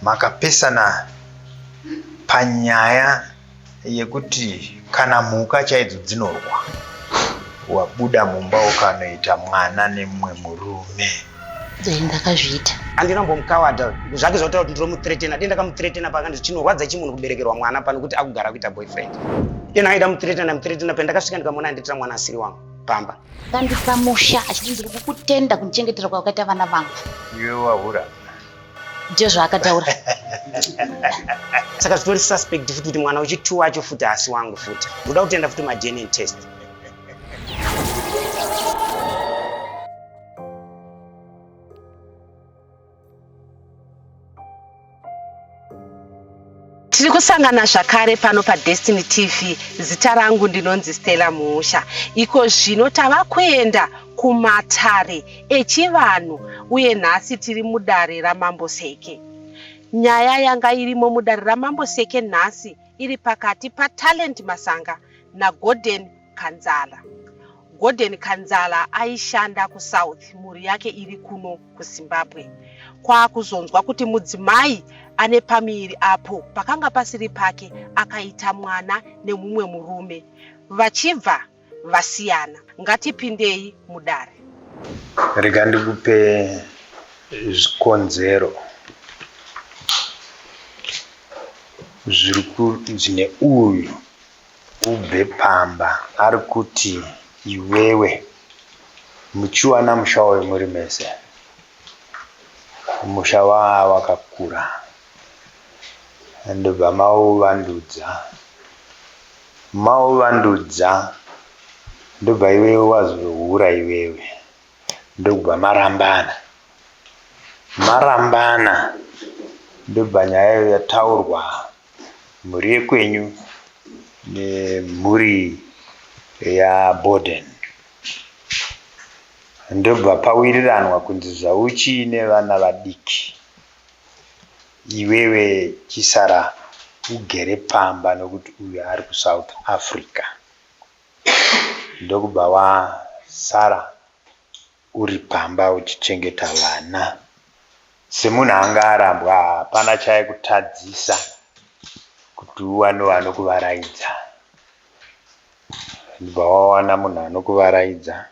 Makapesana panyaya yekuti kana mhuka chaidzo dzinorwa. Wabuda mumba ukanoita mwana nemumwe murume. Dai ndakazviita. Handina kumbomukawadha zvake zvautaura kuti ndinomuthreatena dei ndakamuthreatena pakandi chinorwadza chi munhu kuberekerwa mwana pano kuti akugara kuita boyfriend dei ndakaita muthreatena muthreatena pendakasvika ndikamuona anditira mwana asiri wangu pamba. Akandipa musha achiti ndiri kukutenda kundichengetera kwawakaita vana vangu. Iwe wahura. Ndizvo zvaakataura. Saka zvitori suspect futi kuti mwana wechi2 wacho futi haasi wangu futi. Ndoda kutenda futi maDNA test. Tiri kusangana zvakare pano paDestiny TV. Zita rangu ndinonzi Stella Muusha. Iko zvino tava kuenda kumatare echivanhu uye nhasi tiri mudare raMambo Seke. Nyaya yanga irimo mudare raMambo Seke nhasi iri pakati paTalent Masanga naGorden Kanzala. Gorden Kanzala aishanda kuSouth mhuri yake iri kuno kuZimbabwe. Kwaakuzonzwa kuti mudzimai ane pamiviri apo pakanga pasiri pake akaita mwana nemumwe murume vachibva vasiyana. Ngatipindei mudare. Rega ndikupe zvikonzero zviri kunzi neuyu ubve pamba ari kuti iwewe muchiwana musha uyu muri mese musha wakakura ndobva mauvandudza mauvandudza ndobva iwewe wazohura iwewe ndokubva marambana marambana ndobva nyaya iyo yataurwa mhuri yekwenyu nemhuri yaBorden ndobva pawiriranwa kunzi zvauchiine vana vadiki iwewe chisara ugere pamba nokuti uyu ari kuSouth Africa ndokubva wasara uri pamba uchichengeta vana. Semunhu anga arambwa hapana chaikutadzisa kuti uwane anokuvaraidza. Ndobva wawana munhu anokuvaraidza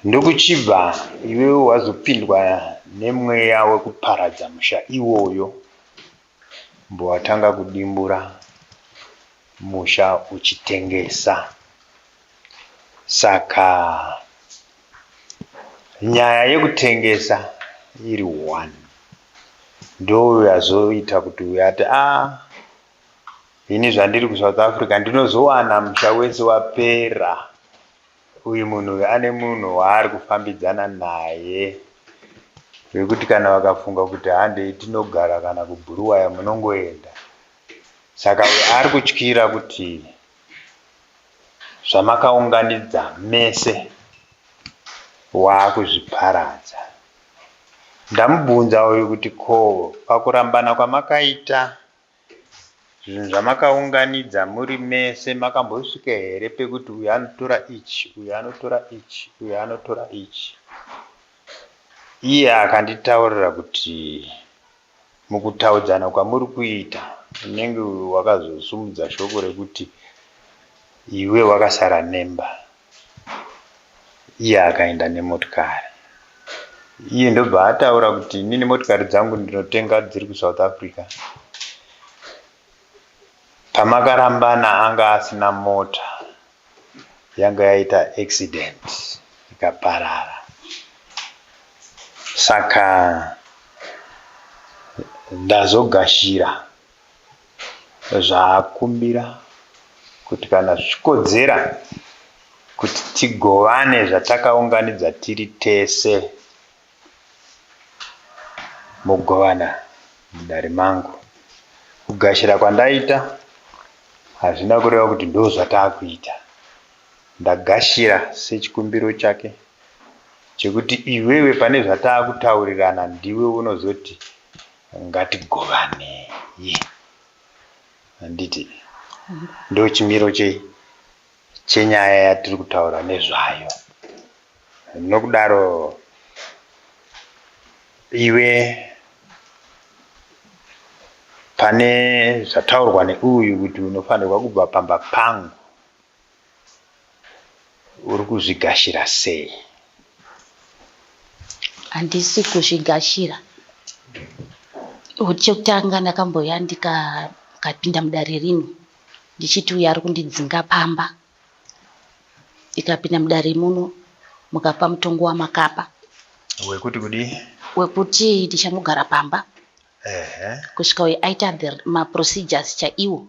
ndokuchibva iwewe wazopindwa nemweya wekuparadza musha iwoyo mbowatanga kudimbura musha uchitengesa. Saka nyaya yekutengesa iri one ndoyazoita kuti uyu ati ah ini zvandiri kuSouth Africa ndinozowana musha wese wapera. Uyu munhu uyu ane munhu waari kufambidzana naye wekuti kana vakafunga kuti handei tinogara kana kuBhuruwaya munongoenda. Saka uyu ari kutyira kuti Zvamakaunganidza mese waakuzviparadza. Ndamubvunza uyu kuti ko pakurambana kwamakaita zvinhu zvamakaunganidza muri mese makambosvika here pekuti uyu anotora ichi uyu anotora ichi uyu anotora ichi. Iye akanditaurira kuti Mukutaudzana kwamuri kuita unenge wakazosumudza shoko rekuti iwe wakasara nemba iye akaenda nemotikari. Iye ndobva ataura kuti inini motikari dzangu ndinotenga dziri kuSouth Africa. Pamakarambana anga asina mota yanga yaita accident ikaparara saka ndazogashira zvaakumbira kuti kana zvichikodzera kuti tigovane zvatakaunganidza tiri tese Mogovana mudare mangu. Kugashira kwandaita hazvina kureva kuti ndozvataakuita. Ndagashira sechikumbiro chake chekuti iwewe pane zvataakutaurirana ndiwe unozoti ngatigovanei. Handiti ndochimiro chei chenyaya yatiri kutaura nezvayo. Nokudaro iwe Pane zvataurwa neuyu kuti unofanirwa kubva pamba pangu, uri kuzvigashira sei? Handisi kuzvigashira. Chekutanga ndakambouya ndikapinda mudare rino ndichiti uyu ari kundidzinga pamba. Ndikapinda mudare muno mukapa mutongo wamakapa. Wekuti kudii? Wekuti ndichanogara pamba. Ehe. Kusvika uyu aita the maprocedures chaiwo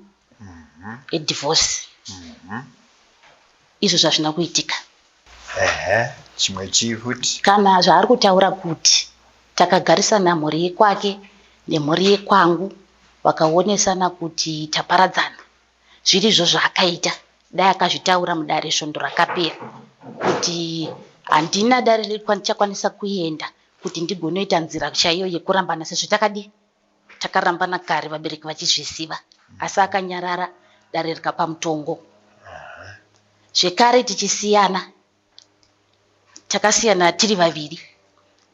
edivorce. Izvo zvazvina kuitika. Ehe, chimwe chii futi? Kana zvaari kutaura kuti takagarisana mhuri yekwake nemhuri yekwangu vakaonesana kuti taparadzana. Zvirizvo zvaakaita dai akazvitaura mudare svondo rakapera kuti handina dare kwandichakwanisa kuenda kuti ndigonoita nzira chaiyo yekurambana sezvo takadii takarambana kare vabereki vachizviziva asi akanyarara dare rikapa mutongo. Zvekare tichisiyana takasiyana tiri vaviri.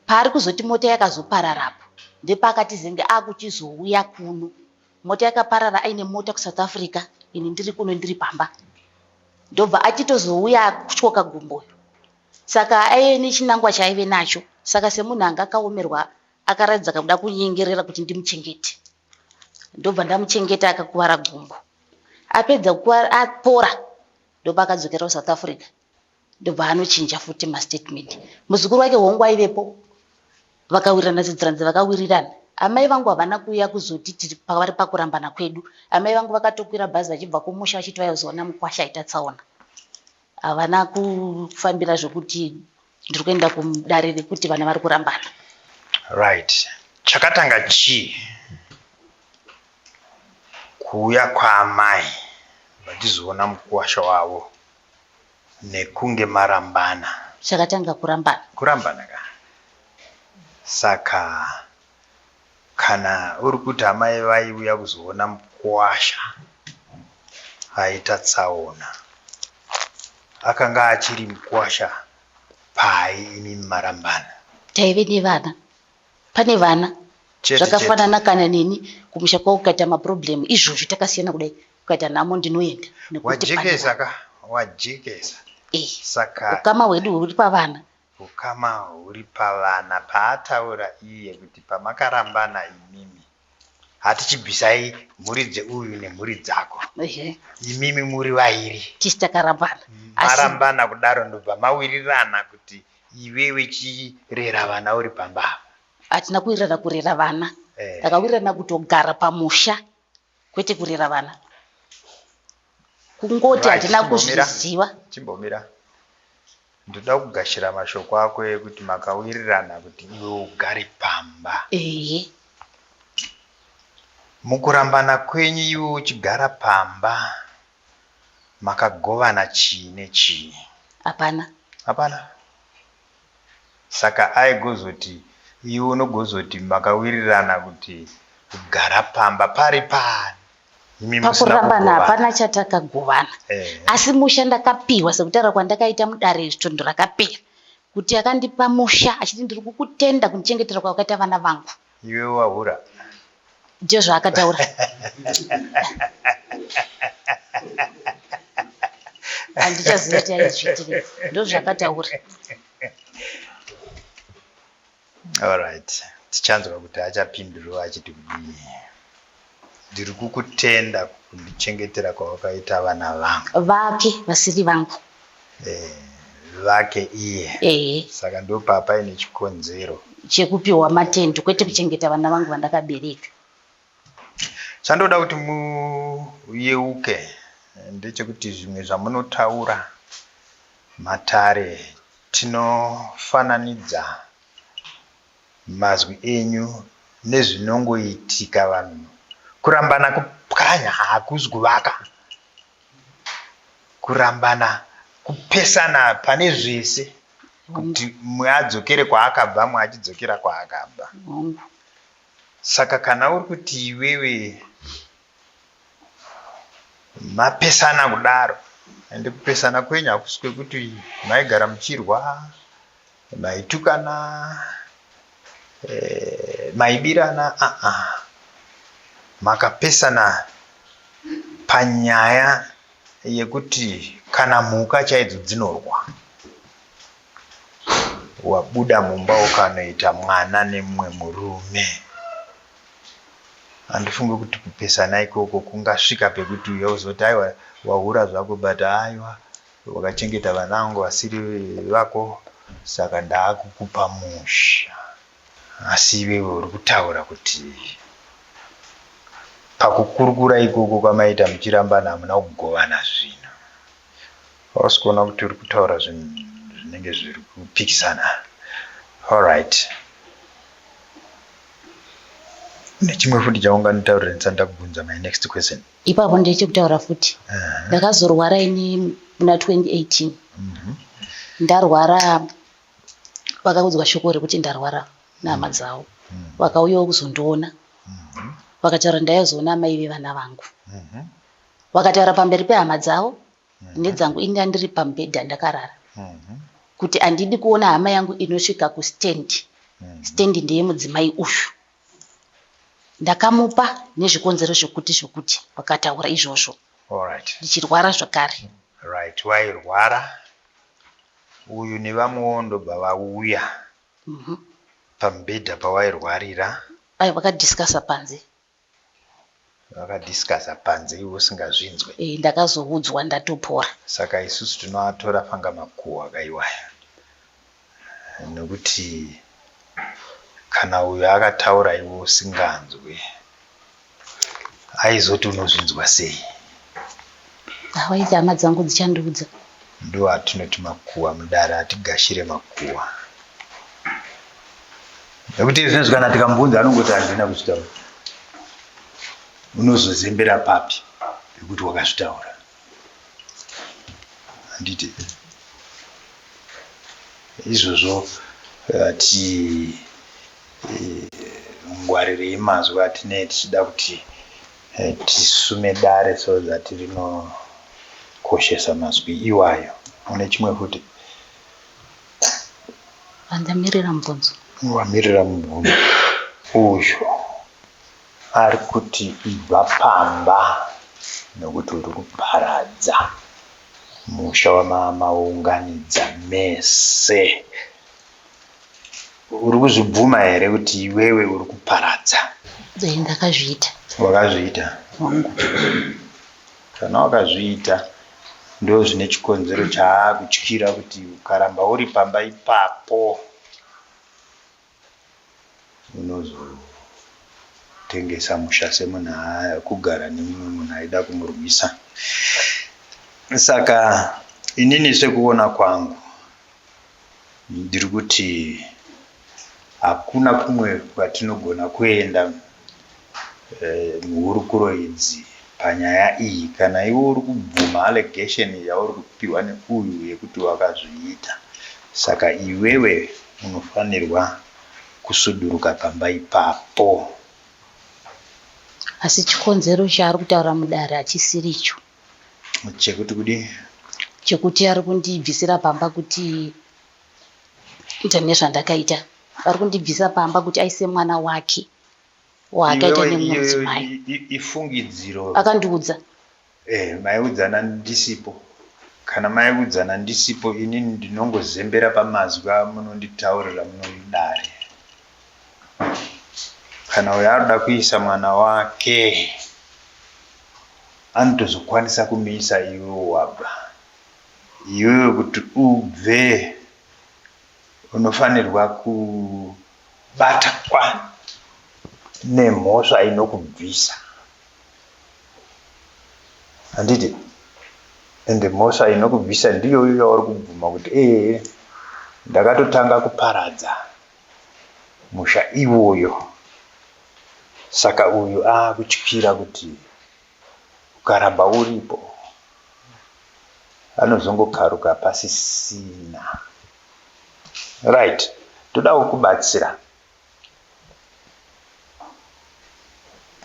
Paari kuzoti mota yakazoparara apo ndepaakati zenge akuchizouya kuno. Mota yakaparara aine mota kuSouth Africa ini ndiri kuno ndiri pamba. Ndobva achitozouya akutyoka gumbo uyu. Saka aive nechinangwa chaaive nacho. Saka semunhu anga akaomerwa akaratidza kakuda kunyengerera kuti ndimuchengete. Ndobva ndamuchengeta akakuvara gumbo. Apedza kukuvara apora ndopaakadzokera kuSouth Africa. Ndobva anochinja futi mastatement. Muzukuru wake hongu aivepo vakawirirana sedziranzi vakawirirana. Amai vangu havana kuuya kuzoti tiri pavari pakurambana kwedu. Amai vangu vakatokwira bhazi vachibva kumusha vachiti vaizoona mukwasha aita tsaona. Havana kufambira zvekuti ndiri kuenda kudare rekuti vana vari kurambana. Right. Chakatanga chii? Kuuya kwaamai vachizoona mukuwasha wavo nekunge marambana. Chakatanga kurambana. Kurambana ka. Saka kana uri kuti amai vaiuya kuzoona mukuwasha aita tsaona, akanga achiri mukuwasha pai imi marambana? Taive nevana. Pane vana. Chete Zvakafanana chete. kana neni kumusha kwako kukaita maproblem izvozvi takasiyana kudai kukaita nhamo ndinoenda nekuti pane Wajekesa vana. ka, wajekesa. Eh, Saka ukama hwedu huri pavana. Ukama huri pavana paataura iye kuti pamakarambana imimi hatichibvisai mhuri dzeuyu nemhuri dzako. Ehe. Imimi muri vairi. Tisu takarambana. Asi Marambana kudaro ndobva mawirirana kuti iwewe chirera vana uri pamba apa. Hatina kuwirirana kurera vana. Eh. Takawirirana kutogara pamusha kwete kurera vana. Kungoti Right, hatina chimbomira. kuzviziva. Chimbomira. Ndoda kugashira mashoko ako ekuti makawirirana kuti iwe ugare pamba. Ehe. Mukurambana kwenyu iwe uchigara pamba makagovana chii nechii? Hapana. Hapana. Saka aigozoti iwe unogozoti makawirirana kuti kugara pamba pari paani? Imi musina Pakurambana kugovana. hapana chatakagovana. Asi musha ndakapiwa sekutaura kwandakaita mudare svondo rakapera kuti akandipa musha achiti ndiri kukutenda kundichengetera kwawakaita vana vangu. Iwe wahura. Ndizvo zvaakataura. Handichaziva kuti aizviitirei. Ndozvaakataura. Alright. Tichanzwa kuti achapindurawo achiti kudii. Ndiri kukutenda kundichengetera kwawakaita vana vangu. Vake vasiri vangu. Eh, vake iye. Ehe. Saka ndopapaine chikonzero. Chekupiwa matendo kwete kuchengeta vana vangu vandakabereka. Chandoda kuti muyeuke ndechekuti zvimwe zvamunotaura matare tinofananidza mazwi enyu nezvinongoitika vanhu. Kurambana kupwanya hakuzi kuvaka. Kurambana kupesana pane zvese kuti mumwe adzokere kwaakabva mumwe achidzokera kwaakabva. Saka kana uri kuti iwewe mapesana kudaro, ende kupesana kwenyu hakusi kwekuti maigara muchirwa, maitukana, maibirana, aa. Makapesana panyaya yekuti kana mhuka chaidzo dzinorwa. Wabuda mumba ukanoita mwana nemumwe murume. Handifungi kuti kupesana ikoko kungasvika pekuti uya uzoti aiwa wahura zvako but aiwa wakachengeta vana vangu vasiri vako saka ndaakukupa musha. Asi iwewe uri kutaura kuti pakukurukura ikoko kwamaita muchirambana hamuna kugovana zvinhu. Hausi kuona kuti uri kutaura zvinhu zvinenge zviri kupikisana. Alright. Nechimwe futi chaunganditaurira ndisati ndakubvunza my next question. Ipapo ndechekutaura futi. Ndakazorwara ini muna 2018. Ndarwara vakaudzwa shoko rekuti ndarwara nehama dzavo. Vakauyawo kuzondiona. Vakataura ndaizoona amai vevana vangu. Vakataura pamberi pehama dzavo nedzangu ini ndandiri pamubhedha ndakarara. Kuti handidi kuona hama yangu inosvika kustand. Stand ndeyemudzimai uyu. Ndakamupa nezvikonzero zvekuti zvokuti vakataura izvozvo. Alright. Ndichirwara zvakare. Right, wairwara uyu nevamwewo ndobva vauya pamubhedha pawairwarira. Aiwa vakadiscussa panze. Vakadiscussa panze iwe usingazvinzwe. E, ndakazoudzwa ndatopora. Saka isusu tinoatora fanga makuhwa kaiwaya. Nokuti kana uyu akataura iwe usinganzwe aizoti unozvinzwa sei? Hawaiti hama dzangu dzichandiudza. Ndo atinoti makuhwa mudare, hatigashire makuhwa. Nekuti izvezvi kana tikamubvunza anongoti handina kuzvitaura. Unozozembera papi pekuti wakazvitaura? Handiti izvozvo ti ngwarirei mazwi atinee tichida kuti tisume dare so that rinokoshesa mazwi iwayo. Une chimwe futi? Andamirira mubvunzo. Wamirira mubvunzo. Uyu ari kuti ibva pamba nokuti uri kuparadza musha wamamaunganidza mese. Uri kuzvibvuma here kuti iwewe uri kuparadza? E, ndakazviita. Wakazviita? Wangu. Kana wakazviita ndo zvine chikonzero chaakutyira kuti ukaramba uri pamba ipapo unozotengesa musha semunhu akugara nemumwe munhu aida kumurwisa. Saka inini sekuona kwangu ndiri kuti hakuna kumwe kwatinogona kuenda muhurukuro idzi panyaya iyi. Kana iwe uri kubvuma allegation yauri kupiwa neuyu yekuti wakazviita, saka iwewe unofanirwa kusuduruka pamba ipapo. Asi chikonzero chaari kutaura mudare hachisiricho. Chekuti kudii? Chekuti ari kundibvisira pamba kuti ndine zvandakaita. Ari kundibvisa pamba kuti aise mwana wake waakaita nemumwe mudzimai. Ifungidziro. Akandiudza. Maiudzana ndisipo. Kana maiudzana ndisipo inini ndinongozembera pamazwi amunonditaurira muno mudare. Kana uyo arikuda kuisa mwana wake anotozokwanisa kumuisa iwewe wabva. Iwewe kuti ubve unofanirwa kubatwa nemhosva inokubvisa. Handiti? Ende mhosva inokubvisa ndiyo yauri kubvuma kuti ee ndakatotanga kuparadza musha iwoyo. Saka uyu akutyira kuti ukaramba uripo anozongokaruka pasisina. Right, toda kukubatsira.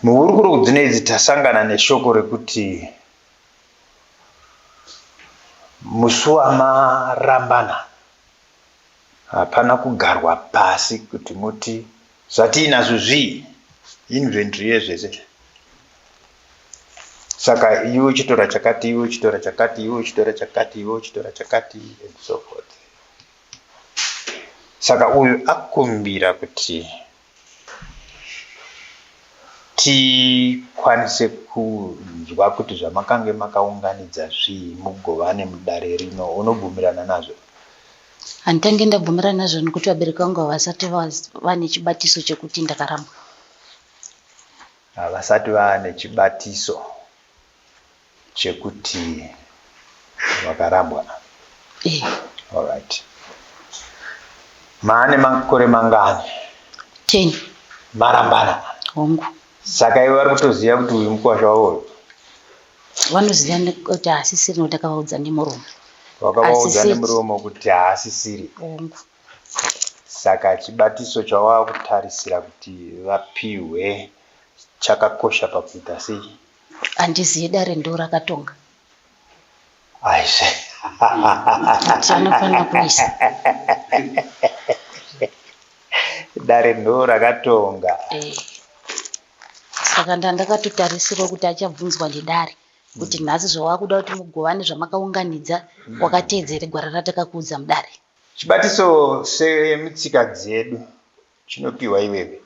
Muhurukuro dzinedzi tasangana neshoko rekuti musi wamarambana hapana kugarwa pasi kuti muti zvatiinazvo zvii, inventory yezvese. Saka iwe uchitora chakati, iwe uchitora chakati, iwe uchitora chakati, iwe uchitora chakati and so forth. Saka uyu akumbira kuti tikwanise kunzwa kuti zvamakange makaunganidza zvii mugovane mudare rino. Unobvumirana nazvo? Handitange ndabvumirana nazvo nekuti vabereki vangu havasati vane chibatiso chekuti ndakarambwa. Havasati vane chibatiso chekuti wakarambwa. Eh. Alright. Maane makore mangani? 10. Marambana. Hongu. Saka ivo vari kutoziva kuti uyu mukwasha wavo uyu. Vanoziva kuti haasisiri nekuti akavaudza nemuromo. Wakavaudza nemuromo kuti haasisiri. Hongu. Saka chibatiso chawakutarisira kuti vapihwe chakakosha pakuita sei? Handizive, dare ndo rakatonga. Aizve. Kuti anofanira kuisa. Dare ndo rakatonga. Eh. Saka ndandakatotarisirwa kuti achabvunzwa nedare kuti nhasi zvawakuda kuti mugovane zvamakaunganidza wakateedzere gwara ratakakuudza mudare. Chibatiso semutsika dzedu chinopiwa iwewe.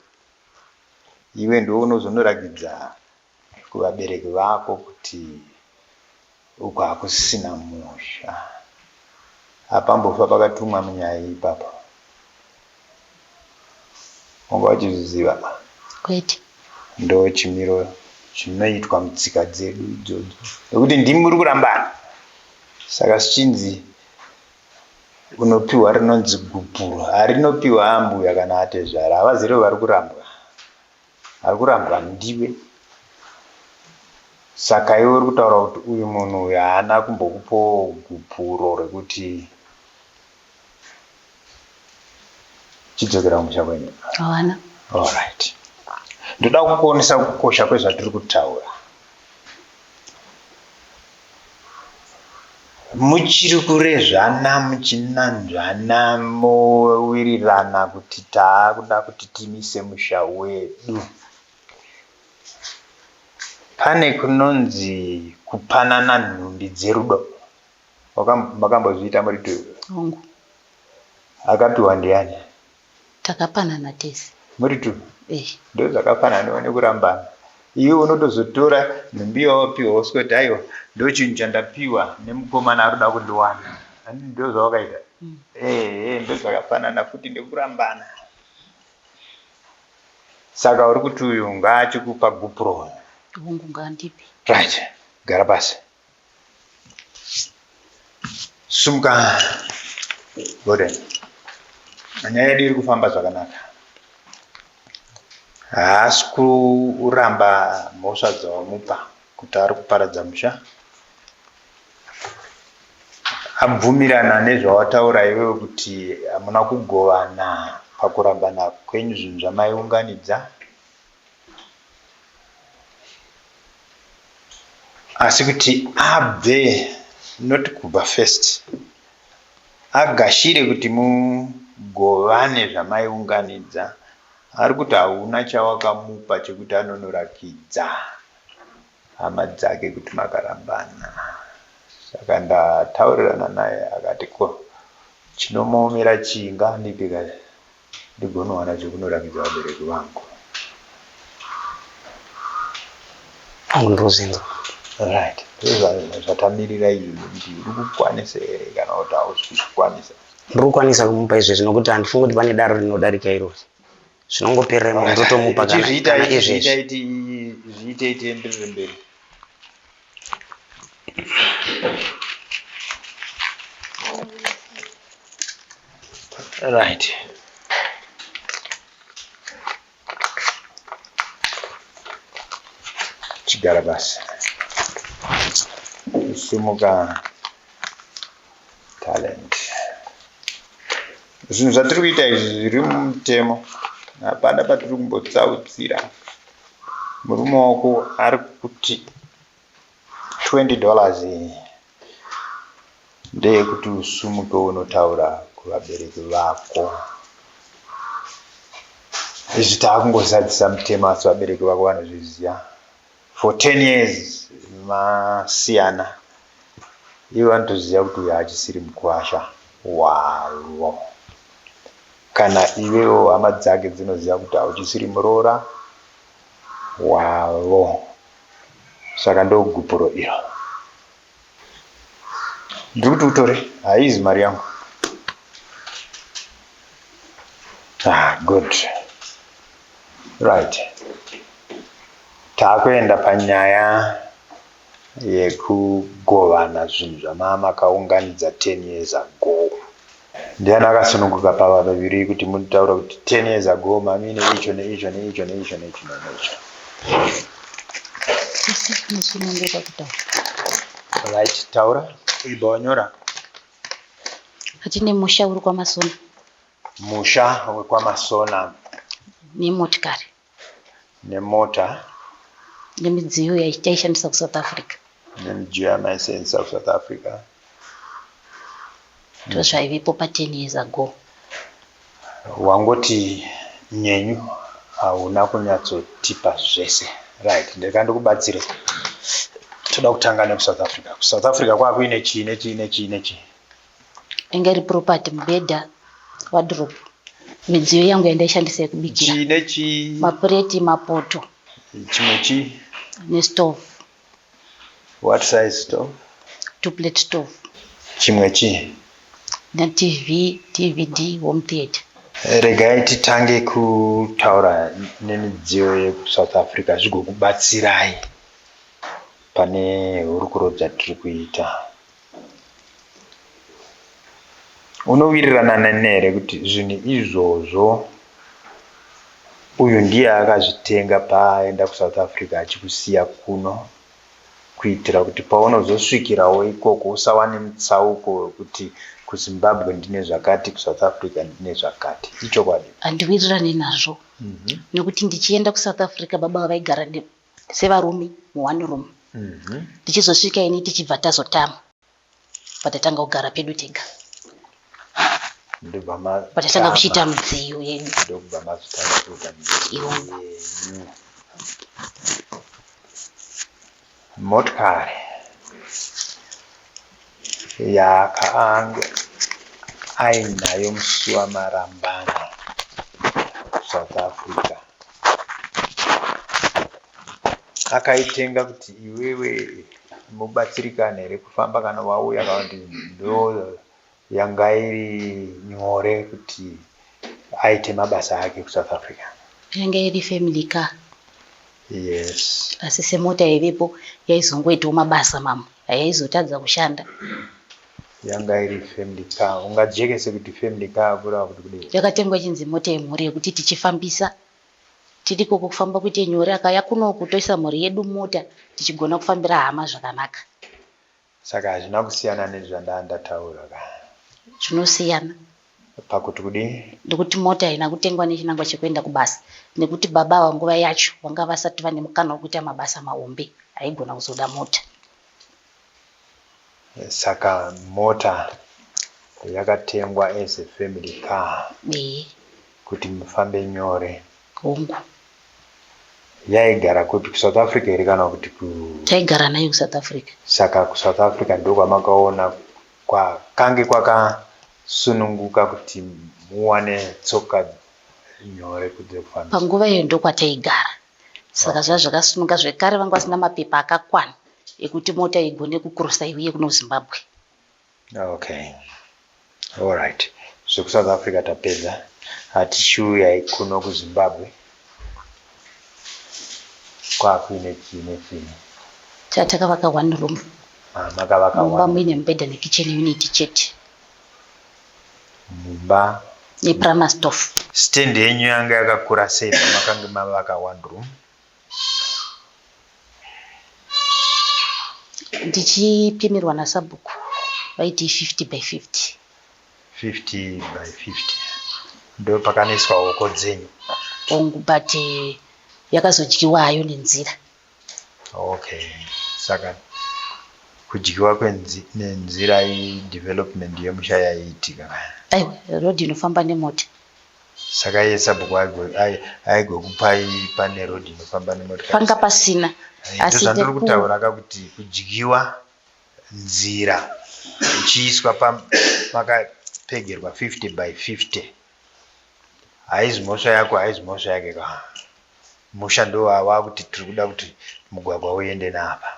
Iwe ndiwe unozonorakidza kuvabereki vako kuti uku hakusisina musha. Hapambofa pakatumwa munyaya ipapa. Wanga uchizviziva? Kwete. Ndo chimiro chinoitwa mutsika dzedu idzodzo. Nekuti ndimi muri kurambana. Saka zvichinzi unopiwa rinonzi gupuro. Harinopiwa ambuya kana atezvara. Havazire vari kurambwa. Ari kurambwa ndiwe. Saka iwe uri kutaura kuti uyu munhu uyu haana kumbokupawo gupuro rekuti chidzokera kumusha kwenyu. Havana. Alright. Ndoda kukuonesa kukosha kwezvatiri kutaura. Muchiri kurezvana muchinanzvana mowirirana kuti taakuda kuti timise musha wedu. Pane kunonzi kupanana nhumbi dzerudo. Makambozviita muri two? Hongu. Akapiwa ndiani? Takapanana tese. Muri two? Eh. Ndozvakafananawo nekurambana. Iwe unotozotora nhumbi yawapiwa woswera kuti aiwa ndochinhu chandapiwa nemukomana ari kuda kundiwana. Handiti ndozvawakaita? Mm. Ehe, ndozvakafanana futi nekurambana. Saka uri kuti uyu ngaachikupa gupuro. Hongu, ngaandipe. Right. Gara pasi. Sumuka Gordon. Nyaya yedu iri kufamba zvakanaka. Haasi kuramba mhosva dzawamupa kuti ari kuparadza musha. Abvumirana nezvawataura iwewe kuti hamuna kugovana pakurambana kwenyu zvinhu zvamaiunganidza. Asi kuti abve not kubva first agashire kuti mugovane zvamaiunganidza ari kuti hauna chawakamupa chekuti anonorakidza hama dzake kuti makarambana. Saka ndataurirana naye akati ko chinomuomera chii ngaandipe ka ndigonowana chekunorakidza vabereki vangu. Ndozvinzwa. Right. Ndozvatamirira izvi kuti uri kukwanisa here kana kuti hausi kuzvikwanisa. Ndiri kukwanisa kumupa izvezvi nokuti handifungi kuti pane daro rinodarika irori. Zvinongoperera imomo ndotomupa kana Chizviita izvezvi. Zviitei tienderere mberi. Right. Chigara pasi. Sumuka Talent. Zvinhu zvatiri kuita izvi zviri mumutemo. Hapana patiri kumbotsautsira. Murume wako ari kuti 20 dollars iyi ndeyekuti usumuke unotaura kuvabereki vako. Izvi taakungozadzisa mutemo asi vabereki vako vanozviziva. For 10 years Masiyana ivo vanotoziva kuti uyu haachisiri mukuwasha wavo. Kana iwewo hama dzake dzinoziva kuti hauchisiri muroora wavo. Saka ndogupuro iro. Ndiri kuti utore, haizi mari yangu. Ah, good. Right. Takuenda panyaya yekugovana zvinhu zvamava makaunganidza 10 years ago. Ndiani akasununguka pava vaviri kuti mutaura kuti 10 years ago mami neicho neicho neicho neicho neicho neicho? Tese tinosununguka kutaura. Right, taura. Ibva wanyora. Hatine musha uri kwaMasona. Musha wekwaMasona. Nemotikari. Nemota. Nemidziyo yataishandisa kuSouth Africa. Nemidziyo yamaishandisa kuSouth Africa. Ndozvaivepo pa 10 years ago. Wangoti nyenyu hauna kunyatsotipa zvese. Right, ndeka ndikubatsire. Toda kutanga nekuSouth Africa. KuSouth Africa kwakuine chii nechii nechii nechii? Inga iri property, mubhedha, wardrobe, midziyo yangu yandaishandisa yekubikira. Chii nechii? Mapureti, mapoto. Chimwe chii? Nestove. What size stove? 2 plate stove. Chimwe chii? NeTV, DVD, home theatre. Regai titange kutaura nemidziyo yekuSouth Africa zvigokubatsirai pane hurukuro dzatiri kuita. Unowirirana neni here kuti zvinhu izvozvo uyu ndiye akazvitenga paaenda kuSouth Africa achikusiya kuno kuitira kuti paunozosvikirawo ikoko usawane mutsauko wekuti kuZimbabwe ndine zvakati, kuSouth Africa ndine zvakati. Ichokwadi? Handiwirirani nazvo nekuti ndichienda kuSouth Africa baba vaigara sevarume muone room. Ndichizosvika ini tichibva tazotama patatanga kugara pedu tega. Ndobva Patatanga kuchiita midziyo yedu. Ndokubva mazotanga kuita midziyo Yongo. yenyu. Motikari yaakaange ainayo musi wamarambana kuSouth Africa. Akaitenga kuti iwewe mubatsirikane here kufamba kana wauya kana kuti ndo yanga iri nyore kuti aite mabasa ake kuSouth Africa? Yanga iri family car. Yes. Asi semota yaivepo yaizongoitawo mabasa mamwe, hayaizotadza kushanda. Yanga iri family car. Ungajekese kuti family car kureva kuti kudii? Yakatengwa ichinzi mota yemhuri yekuti tichifambisa tiri ikoko kufamba kuite nyore, akauya kunoku toisa mhuri yedu mumota tichigona kufambira hama zvakanaka. Saka hazvina kusiyana nezvandanga ndataura ka? Zvinosiyana. Pakuti kudii? Nekuti mota haina kutengwa nechinangwa chekuenda kubasa nekuti baba ava nguva yacho vanga vasati vane mukana wekuita mabasa mahombe aigona kuzoda mota. Saka mota yakatengwa as a family car Ehe. kuti mufambe nyore. Hongu. Yaigara kupi, kuSouth Africa here kana kuti ku? Taigara nayo kuSouth Africa. Saka kuSouth Africa ndokwamakaona kwakange kwakasununguka kuti muwane tsoka nyore dzekufambisa. Panguva iyo ndokwataigara. Saka zvava zvakasununga zvekare vanga vasina mapepa akakwana ekuti mota igone kukurosa iuye kuno Zimbabwe. Okay. All right. ZvekuSouth Africa tapedza. Hatichiuyai kuno kuZimbabwe. Kwakuine chii nechii? Takavaka one room. Makavaka Mumba one muine mubhedha nekitchen unit chete. Mumba Neprimus stove. Stand yenyu yanga yakakura sei pamakange mavaka one room? Ndichipimirwa nasabhuku vaiti 50 by 50. 50 by 50. Ndo pakanoiswa hoko dzenyu. Hongu, but yakazodyiwa hayo nenzira. Okay. Saka kudyiwa nenzira idevelopment yemusha yaiitika. Aiwa, road inofamba nemota. Saka iye sabhuku aigokupai pane road inofamba nemotikari? Panga pasina. Asi ndozvandiri kutaura ka kuti kudyiwa nzira ichiiswa pamakapegerwa 50 by 50 haizi mhosva yako, haizi mhosva yake ka. Musha ndowawakuti tiri kuda kuti mugwagwa uende naapa.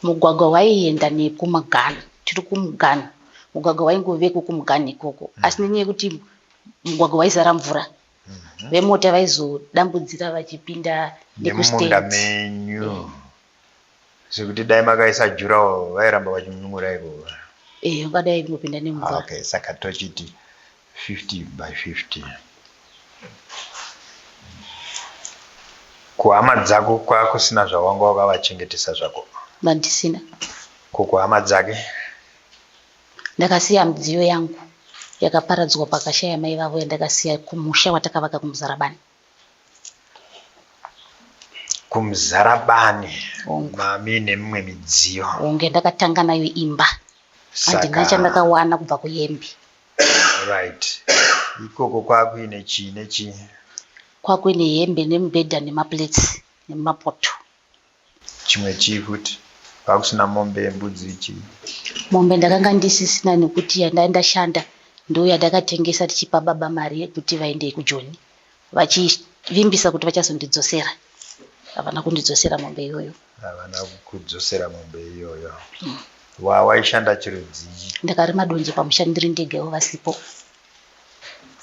Mugwagwa waienda nekumugano, tiri kumugano, mugwagwa waingoveko kumugano ikoko. Asi nenyaya yekuti mugwagwa waizara mvura, vemota vaizodambudzira vachipinda nemumunda nekustand menyu, zvekuti dai makaisa jurawo vairamba vachinyumura ikoko. Eh, ungadai ingopinda nemvura. Okay, saka tochiti 50 by 50. Kuhama dzako kwakusina zvawanga wakavachengetesa zvako? Mandisina. Ko kuhama dzake? Ndakasiya midziyo yangu yakaparadzwa pakashaya mai vavo, yandakasiya kumusha watakavaka kuMuzarabani. KuMuzarabani? Hongu. Mami nemimwe midziyo? Hongu, yandakatanga nayo imba. Handina Saka chandakawana kubva kuhembe. Right, ikoko kwakuine chii nechii? Kwakuine hembe nemubhedha nemaplates nemapoto. Chimwe chii futi? Kwakusina mombe, mbudzi, chii? Mombe ndakanga ndisisina, nekuti yandai ndashanda ndo yandakatengesa tichipa baba mari yekuti vaende kuJoni, vachivimbisa kuti vachazondidzosera. Havana kundidzosera mombe iyoyo. Havana kudzosera mombe iyoyo. Waishanda chirudzii? Ndakarima donje pamusha ndiri ndega, ivo vasipo.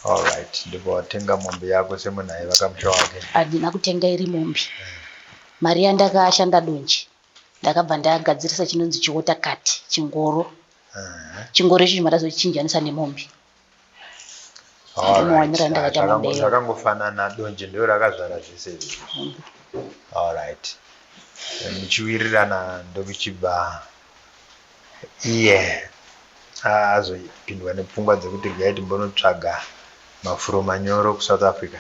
Alright, ndipo watenga mombe yako semunhu aivaka musha wake? Handina kutenga iri mombe. Mari yandakashanda donje ndakabva ndagadzirisa chinonzi chiwater cart, chingoro. Chingoro icho chimandazochinjanisa nemombe. Ndomawaniro andakaita mombe iyoyo. Zvakangofanana, donje ndo rakazvara zvese izvi. Alright, muchiwirirana, ndokuchibva iye azopindwa nepfungwa dzekuti regai timbonotsvaga mafuro manyoro kuSouth Africa?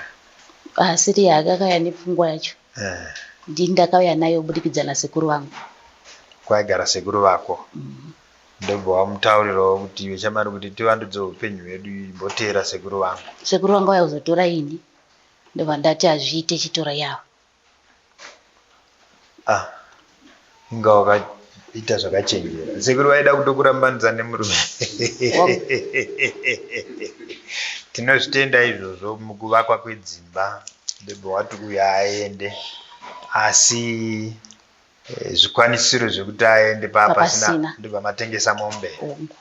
Asiri akakauya nepfungwa yacho. Ndini ndakauya nayo kubudikidza nasekuru vangu. Kwaigara sekuru vako, ndobva wamutaurirawo kuti iwe chamari kuti tivandudze upenyu hwedu, imboteera sekuru vangu. Sekuru vangu vauya kuzotora ini, ndobva ndati hazviite, chitora yavo. Ah, inga wakaita zvakachenjera. Sekuru vaida kutokurambanidza nemurume. Tinozvitenda izvozvo mukuvakwa kwedzimba. Ndobva wati uyo aende, asi zvikwanisiro zvekuti aende papasina. Papasina. Ndobva matengesa mombe. Hongu.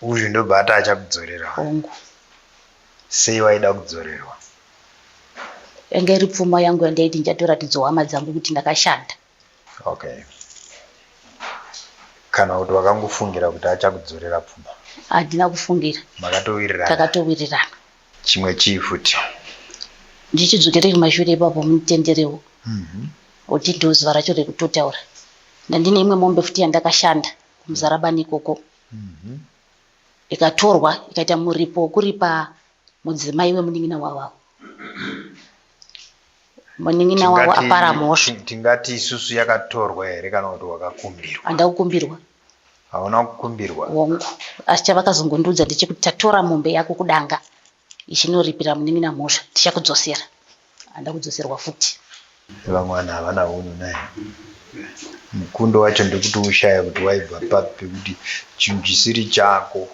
Uyu ndobva ati achakudzorera? Hongu. Sei waida kudzorerwa? Yanga iri pfuma yangu yandaiti ndichatoratidzawo hama dzangu kuti ndakashanda. Okay, kana kuti wakangofungira kuti achakudzorera pfuma? Handina kufungira. Makatowirirana? Takatowirirana. Chimwe chii futi? Ndichidzokere kumashure ipapo, munitenderewo kuti ndo zuva racho rekutotaura. Ndandine imwe mombe futi yandakashanda kuMuzarabani ikoko, ikatorwa ikaita muripo wokuripa mudzimai wemunin'ina wavo. Munin'ina wavo apara mhosva. Tingati isusu yakatorwa here kana kuti wakakumbirwa? Handina kukumbirwa. Hauna kukumbirwa? Hongu, asi chavakazongondiudza ndechekuti tatora mombe yako kudanga ichinoripira munin'ina mhosva, tichakudzosera. Handina kudzoserwa futi. Vamwe vanhu havana hunhu naye. Mukundo wacho ndekuti ushaya kuti waibva papi, pekuti chinhu chisiri chako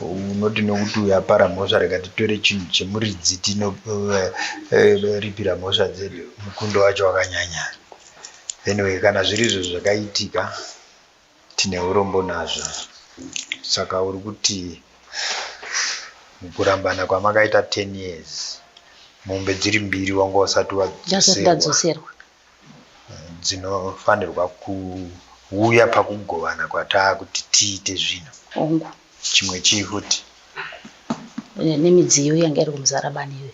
unoti nokuti uyu apara mhosva, rega titore chinhu chemuridzi tinoripira mhosva dzedu. Mukundo wacho wakanyanya. Anyway, kana zviri izvo zvakaitika, tine urombo nazvo. Saka uri kuti mukurambana kwamakaita 10 years, mombe dziri mbiri wanga usati Ndasati wadzoserwa? Ndadzoserwa. Dzinofanirwa kuuya pakugovana kwataakuti tiite zvino. Hongu. Chimwe chii futi? Nemidziyo yanga iri kuMuzarabani iyoyo.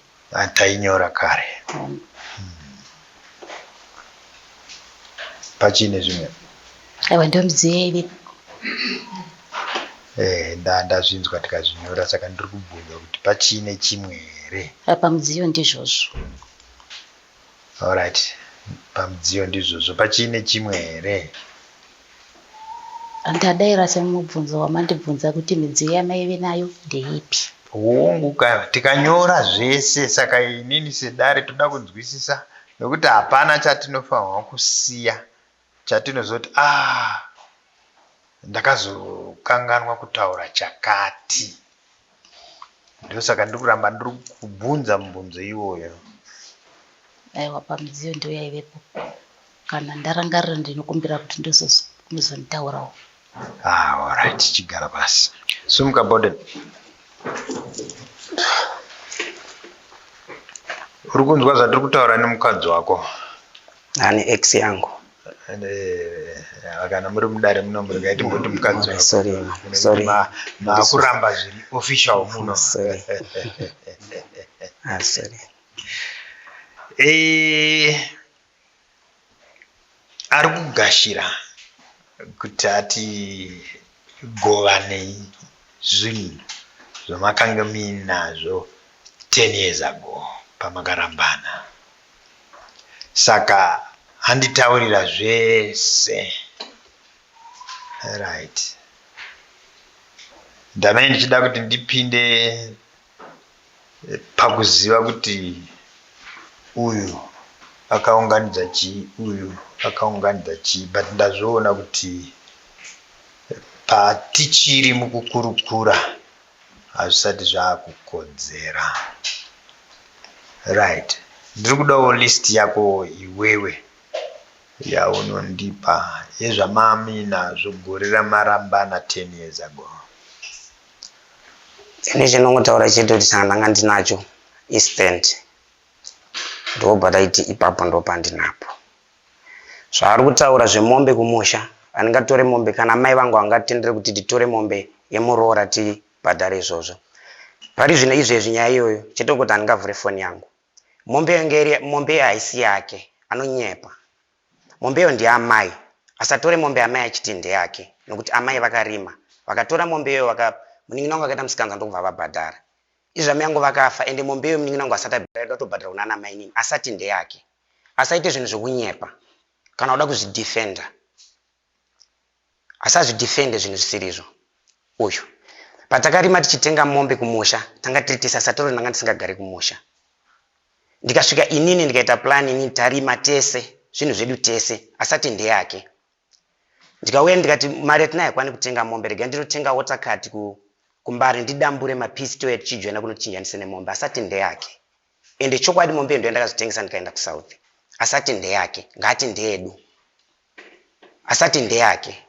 Tainyora kare. Hongu. Pachine zvimwe? Aiwa, ndo midziyo yaivepo. Ndazvinzwa tikazvinyora, saka ndiri kubvunza kuti pachine chimwe here. Pamidziyo ndizvozvo. Alright, pamidziyo ndizvozvo. Pachine chimwe here? Ndadaira semubvunzo wamandibvunza kuti midziyo yamaive nayo ndeipi. Hongu ka tikanyora zvese saka inini sedare toda kunzwisisa nokuti hapana chatinofanirwa kusiya chatinozoti ah ndakazokanganwa kutaura chakati. Ndosaka ndiri kuramba ndiri kubvunza mubvunzo iwoyo. Aiwa pamidziyo ndiyo yaivepo. Kana ndarangarira ndinokumbira kuti ndozonitaurawo. Ah, alright, chigara pasi. Sumuka Borden. Uri kunzwa zvatiri kutaura nemukadzi wako? Ane ex yangu. Eh, kana muri mudare muno muregai timboti mukadzi wako. Sorry, sorry. Maakuramba zviri official muno. Sorry. Ah, sorry. Eh, ari kugashira kuti ati govanei zvinhu zvamakanga muinazvo 10 years ago pamakarambana. Saka anditaurira zvese. Right. Ndamene ndichida kuti ndipinde pakuziva kuti uyu akaunganidza chii uyu akaunganidza chii but ndazviona kuti patichiri mukukurukura hazvisati zvakukodzera. Right, ndiri kudawo list yako iwewe yaunondipa yezvamamuinazvo gore ramarambana 10 years ago. Ini chinongotaura chete kuti chandanga ndinacho istand ndobva ndaiti ipapo ndopandinapo. Zvaari kutaura zvemombe kumusha handingatore mombe kana mai vangu havangatendere kuti titore mombe yemuroora tibhadhare izvozvo. Pari zvino izvezvi nyaya iyoyo chete kungoti handingavhure foni yangu. Mombe iyo iri mombe iyo haisi yake anonyepa. Mombe iyo ndiyaamai asatore mombe yamai achiti ndeyake nokuti amai vakarima vakatora mombe iyoyo vaka munin'ina wangu akaita musikanzwa ndokubva vabhadhara izvi amai angu vakafa ende mombe iyoyo munin'ina wangu asati abhadhara aida kutobhadhara kunana mainini asati ndeyake asaite zvinhu zvekunyepa kana kuda kuzvidefender asazvidefende zvinhu zvisirizvo uyu patakarima tichitenga mombe kumusha tanga tiri tese asatore ndanga ndisingagare kumusha ndikasvika inini ndikaita plan inini tarima tese zvinhu zvedu tese asati ndeyake ndikauya ndikati mari yatinayo hakwani kutenga mombe rega ndinotenga water cart kumbare ndidambure mapisi touya tichijoina kunochinjanise nemombe asati ndeyake ende chokwadi mombe iyo ndoyandakazotengesa ndikaenda kusouth asati ndeyake ngaati ndeyedu asati ndeyake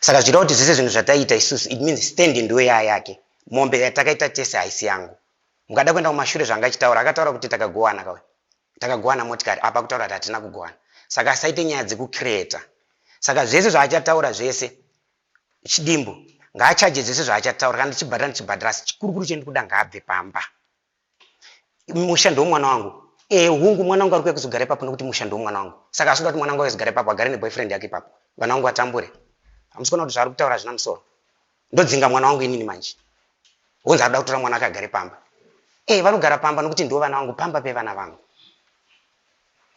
saka zvichida kuti zvese zvinhu zvataiita isusu it means stand ndiyo yaa yake mombe yatakaita tese haisi yangu mukada kuenda kumashure zvanga achitaura akataura kuti takagowana kawe takagowana motikari apa kutaura kuti hatina kugowana saka asaite nyaya dzekucreata saka zvese zvaachataura zvese chidimbu ngaachaje zvese zvaachataura kana ndichibhadhara ndichibhadhara asi chikurukuru chendikuda ngaabve pamba musha ndomwana wangu e hungu mwana wangu ari kuuya kuzogara ipapo nokuti musha ndomwana wangu saka asikuda kuti mwana wangu aizogara ipapo agare neboyfriend yake ipapo vana vangu vatambure hamusi kuona kuti zvaari kutaura hazvina musoro ndodzinga mwana wangu inini manje honzi arikuda kutora mwana wake agare pamba e vanogara pamba nokuti ndo vana vangu pamba pevana vangu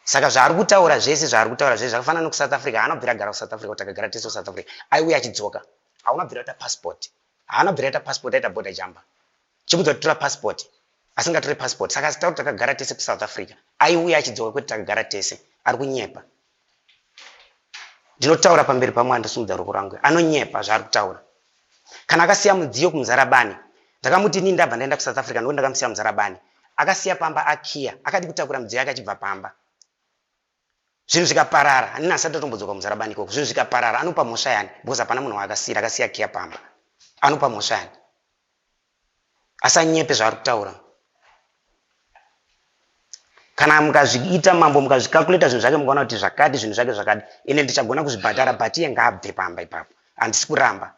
saka zvaari kutaura zvese zvaari kutaura zvese zvakafanana nekusouth africa haana kubvira agara kusouth africa kuti akagara tese kusouth africa aiuya achidzoka hauna kubvira aita passport haana kubvira aita passport aita border jumper chimudza kuti tora passport asingatore passport saka asitaura kuti takagara tese kusouth africa aiuya achidzoka kwete takagara tese ari kunyepa ndinotaura pamberi pamwari ndosumudza ruoko rwangu anonyepa zvaari kutaura kana akasiya mudziyo kumuzarabani ndakamuti inini ndabva ndaenda kusouth africa nokuti ndakamusiya muzarabani akasiya pamba akiya akadi kutakura midziyo yake achibva pamba zvinhu zvikaparara hanini asati atombodzoka muzarabani ikoko zvinhu zvikaparara anopa mhosva yani because hapana munhu waakasiyira akasiya kiya pamba anopa mhosva yani asanyepe zvaari kutaura kana mukazviita mambo mukazvikalkuleta zvinhu zvake mukaona kuti zvakati zvinhu zvake zvakati ende ndichagona kuzvibhadhara but iye ngaabve pamba ipapo handisi kuramba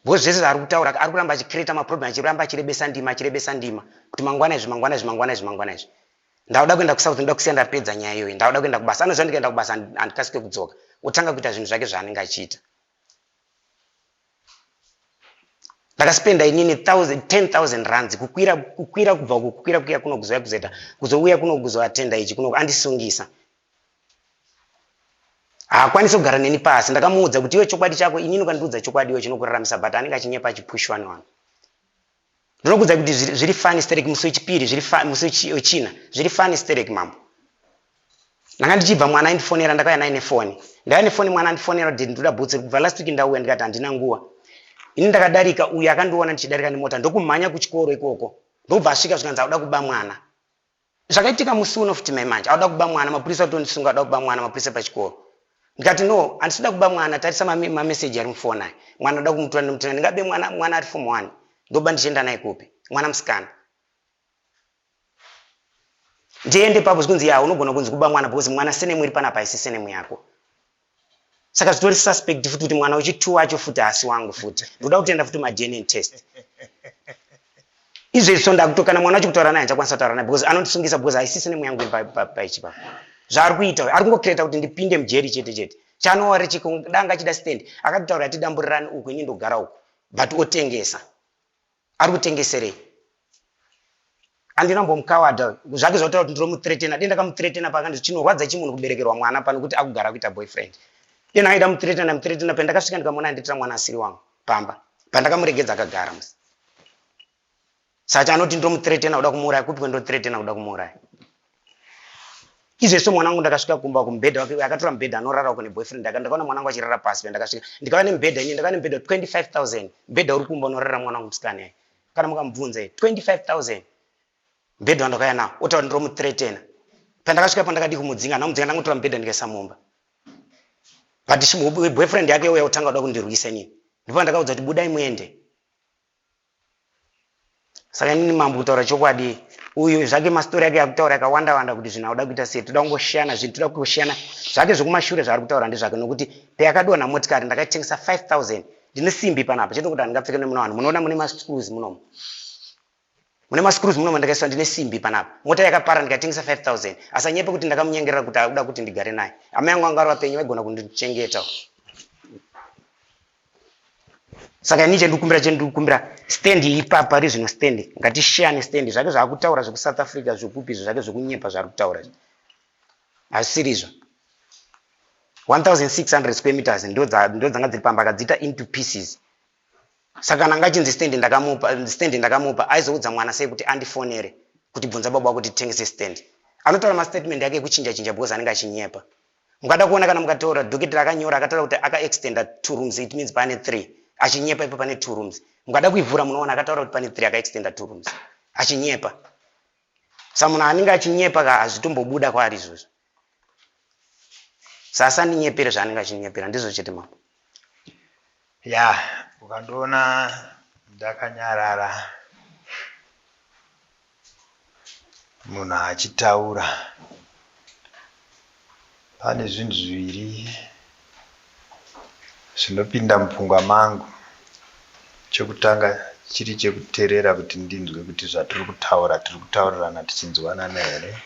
because zvese zvaari kutaura ari kuramba achicreata maproblem achiramba achirebesa ndima achirebesa ndima kuti mangwana izvi mangwana izvi mangwana izvi mangwana izvi ndakuda kuenda kusouth ndoda kusiya ndapedza nyaya iyoyi ndakuda kuenda kubasa anoziva ndikaenda kubasa handikasike kudzoka otanga kuita zvinhu zvake zvaanenge achiita ndakaspenda inini 10000 rands kukwira kukwira kubva uku kukwira kuya kuno kuzouya kuzoita kuzouya kuno kuzoatenda ichi kuno andisungisa haakwanisi kugara neni pasi ndakamuudza kuti iwe chokwadi chako inini ukandiudza chokwadi iwe chinokuraramisa but anenge achinyepa achipushwa nevanhu. Ndinokuudzai kuti zviri funny sterek musi wechipiri, zviri musi wechina, zviri funny sterek mambo. Ndanga ndichibva mwana aindifonera ndakauya naye nefoni. Ndauya nefoni mwana andifonera kuti ndinoda bhutsu kubva last week ndauya ndikati handina nguva. Ini ndakadarika uyu akandiona ndichidarika nemota ndokumhanya kuchikoro ikoko. Ndobva asvika zvikanzi auda kuba mwana. Zvakaitika musi uno futi mai manje auda kuba mwana mapurisa otondisunga auda kuba mwana mapurisa pachikoro. Ndikati no handisi kuda kuba mwana tarisa mameseji ari mufoni aya. Mwana ndoda kumutora ndomutora ndingabe mwana mwana ari form one ndoba ndichienda naye kupi mwana musikana. Ndiende papo zvikunzi ya unogona kunzi kuba mwana because mwana senemu iri panapa haisi senemu yako. Saka zvitori suspect futi kuti mwana wechi2 wacho futi haasi wangu futi. Ndoda kutoenda futi maDNA test. Izvezvi so ndakuto kana mwana wacho kutaura naye handichakwanisa kutaura naye because anondisungisa because haisi senemu yangu iri paichi papo. Zvaari kuita ari kungocreata kuti ndipinde mujeri chete chete. Chaanowari chiko danga achida stand akatotaura atidamburirani uku ini ndogara uku but otengesa. Ari kutengeserei? Andina mbomukawadha zvake zvataura kuti ndinomuthreatena dei ndakamuthreatena paakandi chinorwadza chimunhu kuberekerwa mwana pano kuti akugara kuita boyfriend. Dei ndakaita muthreatena muthreatena pandakasvika ndikamuona anditira mwana asiri wangu pamba. Pandakamuregedza akagara musi. Saka anoti ndomuthreatena kuda kumuuraya kupi kwendinothreatena kuda kumuuraya? Izvezvi so mwana wangu ndakasvika kumba uko mubhedha wake akatora mubhedha anorara uko neboyfriend yake ndakaona mwana wangu achirara pasi pandakasvika ndikauya nemubhedha ini ndakauya nemubhedha 25000 mubhedha uri kumba unorara mwana wangu musikana yaye kana mukamubvunza 25000 mubhedha wandakauya nawo otaura ndiromuthreatena pandakasvika pa ndakadii kumudzinga ndamudzinga ndangotora mubhedha ndikaisa mumba but boyfriend yake uya utanga kuda kundirwisa inini ndipo ndakaudza kuti budai muende Saka inini mambo kutaura chokwadi uyu zvake mastori ake akutaura akawanda wanda kuti zvinhu akuda kuita sei toda kungoshiyana zvinhu toda kungoshiyana zvake zvekumashure zvaari kutaura ndezvake nokuti peyakadonha motikari ndakaitengesa 5000 ndine simbi panapa chete kuti handingapfeke nemuna vanhu munoona mune mascrews munomu mune mascrews munomu ndakaiswa ndine simbi panapa mota yakapara ndikaitengesa 5000 asanyepe kuti ndakamunyengerera kuti akuda kuti ndigare naye amai angu anga ari vapenyu vaigona kundichengeta Saka ini chendikukumbira chendikukumbira stand ipapa pari zvino stand ngatishiyane stand zvake zvaakutaura zvekuSouth Africa zvekupi izvo zvake zvekunyepa zvaari kutaura izvo hazvisirizvo 1600 square meters ndo dzanga dziri pamba akadziita into pieces saka kana anga achinzi stand ndakamupa stand ndakamupa aizoudza mwana sei kuti andifonere kuti bvunza baba wako kuti titengese stand anotaura mastatement ake ekuchinja chinja because anenge achinyepa Mukada kuona kana mukatora docket raakanyora akataura kuti aka extender two rooms it means pane three achinyepa ipo pane two rooms. Mukada kuivhura munoona akataura kuti pane three aka extender two rooms achinyepa. Sa munhu anenge achinyepa ka hazvitombobuda kwaari izvozvo. Sa asandinyepere zvaanenge achinyepera ndizvo chete mambo. Ya ukandiona ndakanyarara Munhu achitaura. Pane zvinhu zviviri zvinopinda mupfungwa mangu. Chekutanga chiri chekuterera kuti ndinzwe kuti zvatiri kutaura tiri kutaurirana tichinzwanana here.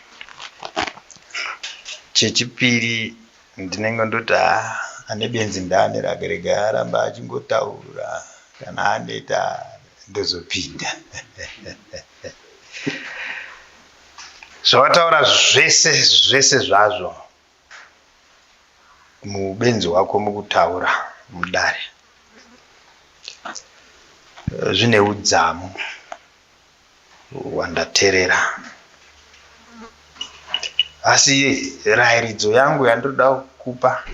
Chechipiri ndinenge ndoti haa ane benzi ndaane rake regai arambe achingotaura kana aneta ndozopinda. Zvawataura zvese zvese zvazvo mubenzi wako mukutaura mudare zvine udzamu hwandaterera asi rairidzo yangu yandinoda kukupa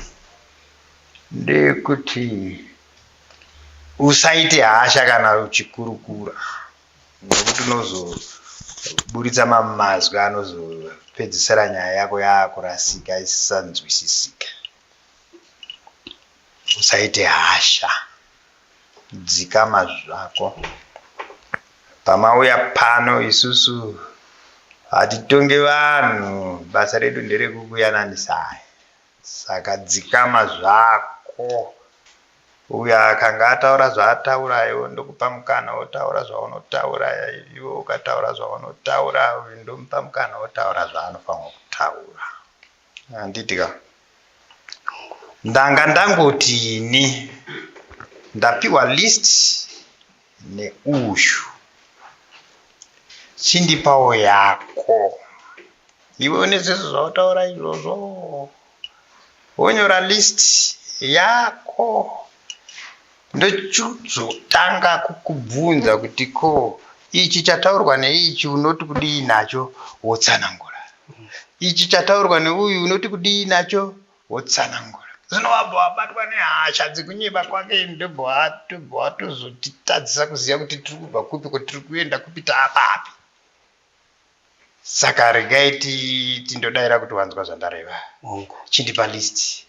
ndeyekuti Usaite hasha kana uchikurukura nekuti unozoburitsa mamazwi anozopedzisira nyaya yako yaakurasika isisanzwisisika. Usaite hasha, dzikama zvako. Pamauya pano isusu hatitonge vanhu, basa redu nderekukuyananisai. Saka dzikama zvako. Uyo akanga ataura zvaataura iwe ndokupa mukana wotaura zvaunotaura iwe ukataura zvaunotaura uyu ndomupa mukana wotaura zvaanofanirwa kutaura. Handiti ka? Ndanga ndangoti ini ndapiwa list neuyu chindipawo yako iwe une zvese zvawataura izvozvo wonyora list yako ndochizotanga kukubvunza kuti ko Ichi chataurwa neichi unoti kudii nacho, wotsanangura. Ichi chataurwa neuyu unoti kudii nacho, wotsanangura. Zvino wabva wabatwa nehasha dzekunyeba kwake, ndobva watozotitadzisa kuziva kuti tiri kubva kupi, kuti tiri kuenda kupi, taapapi. Saka regai tindodaira kuti wanzwa zvandareva. Hongu. Chindipa list.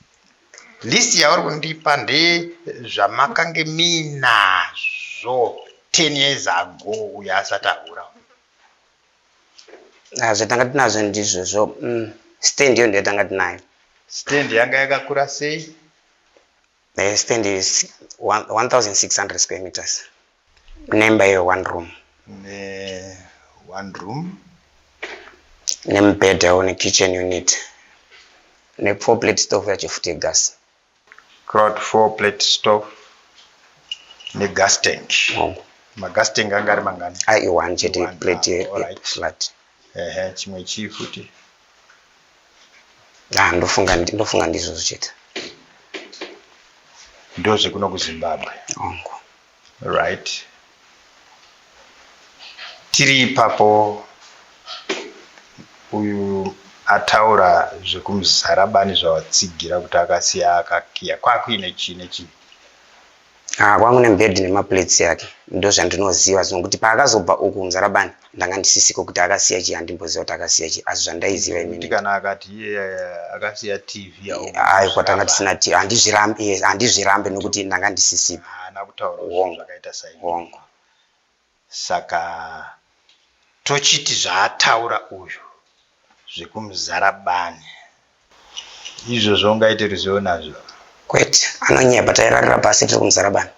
List yauri kundipa ndezvamakange miinazvo 10 years ago uyo asati ahura. Ah, zvatanga tinazvo ndizvozvo. Stand iyo ndiyo tanga tinayo. Stand yanga yakakura sei? The stand is 1600 square meters. Nemba iyo one room. Ne one room. Nemubhedha ne kitchen unit. Ne 4 plate stove yacho futi yegas. Crowd 4 plate stove ne gas tank. Hongu. Magas tank anga ari mangani? Ai one chete One, plate ah, alright. flat. Ehe, chimwe chii futi? Ah, ndofunga ndizvozvo chete. Ndozvekuno kuZimbabwe. Hongu. Right. Tiri ipapo, uyu ataura zvekumuzarabani zvawatsigira kuti akasiya akakiya, kwakuine chii nechii? Ah, kwangu nemubhedhi nemaplates yake ndo zvandinoziva, zvinokuti paakazobva uku muzarabani ndanga ndisisiko, kuti akasiya chii handimboziva kuti akasiya chii, asi zvandaiziva Kuti inini kana akati iye akasiya TV, ayi kwatanga tisina TV, handizvirambi, yes, handizvirambi nokuti ndanga ndisisipo. Haana kutaura Hongu. zvakaita saizvozvo. Hongu. Saka tochiti zvaataura uyu zvekumuzarabani izvozvo ungaite ruzivo nazvo? Kwete, anonyepa, tairarira pasi tiri kumuzarabani.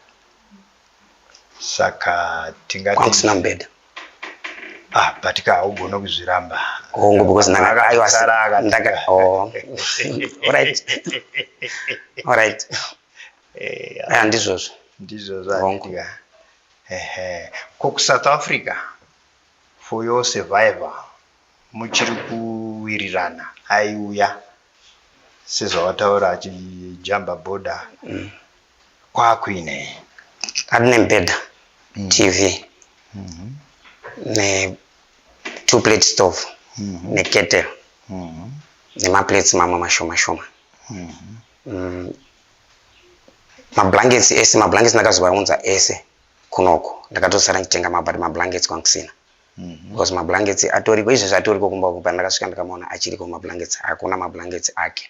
Saka tingati Kwangu kusina mubhedha. Ah, but ka haugone kuzviramba. Hongu, because ndanga aiwa Akasara akati- ndaka, oh, alright. Ah, ndizvozvo. Ndizvozvo. Hongu. Handika. Ehe, ko kuSouth Africa, for your survival, muchiri kuwirirana? Aiuya sezvawataura achijamba border, kwakuinei? Ari nemubhedha, TV ne two plate stove nekettle nemaplates mamwe mashoma shoma, mablankets ese. Mablankets ndakazovaunza ese kunoko, ndakatosara ndichitenga mabhat mablankets kwangu kusina, because mablankets atoriko izvezvi, atoriko kumba uko. Pandakasvika ndikamaona achiriko mablankets, hakuna mablankets ake,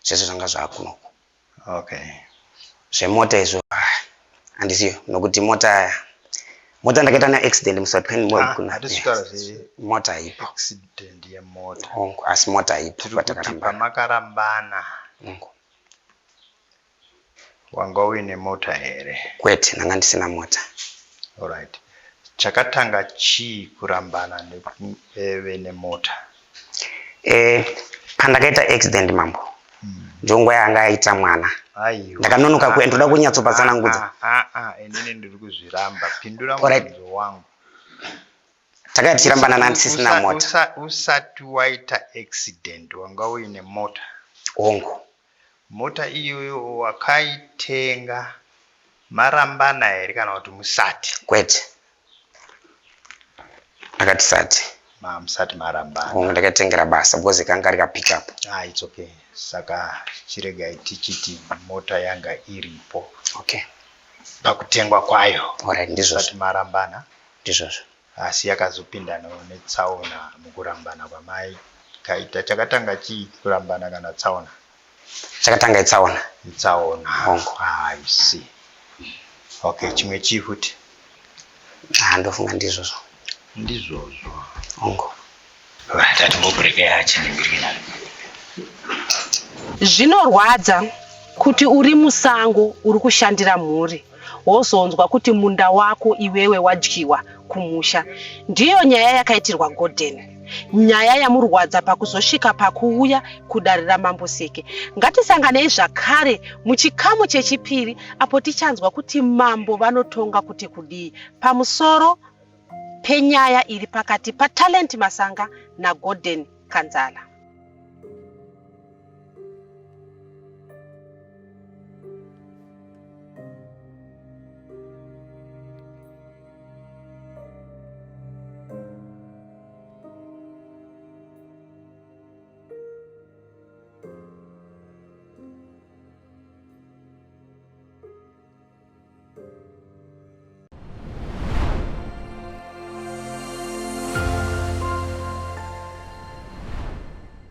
zvese zvanga zvaakunoko. Zvemota izvo, ah, handisiyo, nokuti mota ndakaita neaccident musi wa 20. Ah, hatisi kutaura Mota haipo. Accident yemota. Hongu, asi mota haipo. Tiri kuti Patakarambana. pamakarambana Hongu. wanga uine mota here? Kwete, ndanga ndisina mota. Alright, chakatanga chii, kurambana nekuve nemota? Pandakaita accident, mambo, ndonguva yanga aita mwana. Aiwa. Ndakanonoka ndoda kunyatsopatsanangudza. Ah, ah, ah, inini ndiri kuzviramba, pindura Alright. mubvunzo wangu. Takanga tichirambana nandisisina mota. Usati waita accident wanga uine mota? Hongu. Mota iyoyo wakaitenga marambana here kana kuti musati? Kwete, ndakatisati. Musati marambana. Hongu, ndakaitengera basa because kanga kari kapickup. Ah, it's okay. Saka chiregai tichiti mota yanga iripo pakutengwa kwayo Alright, ndizvozvo. musati marambana. Ndizvozvo. Asi yakazopinda netsaona mukurambana kwamaikaita. Chakatanga chii, kurambana kana tsaona? Chakatanga itsaona. Itsaona. Hongu. Ah, I see. Okay, chimwe chii futi? Ah, ndofunga ndizvozvo. Ndizvozvo. Hongu. Tatimbobreka chiningirina. Zvinorwadza kuti uri musango, uri kushandira mhuri, wozonzwa kuti munda wako iwewe wadyiwa kumusha. Ndiyo nyaya yakaitirwa Gordon, nyaya yamurwadza pakuzosvika pakuuya kudare raMambo Seke. Ngatisanganei zvakare muchikamu chechipiri apo tichanzwa kuti mambo vanotonga kuti kudii pamusoro penyaya iri pakati paTalent Masanga naGordon Kanzala.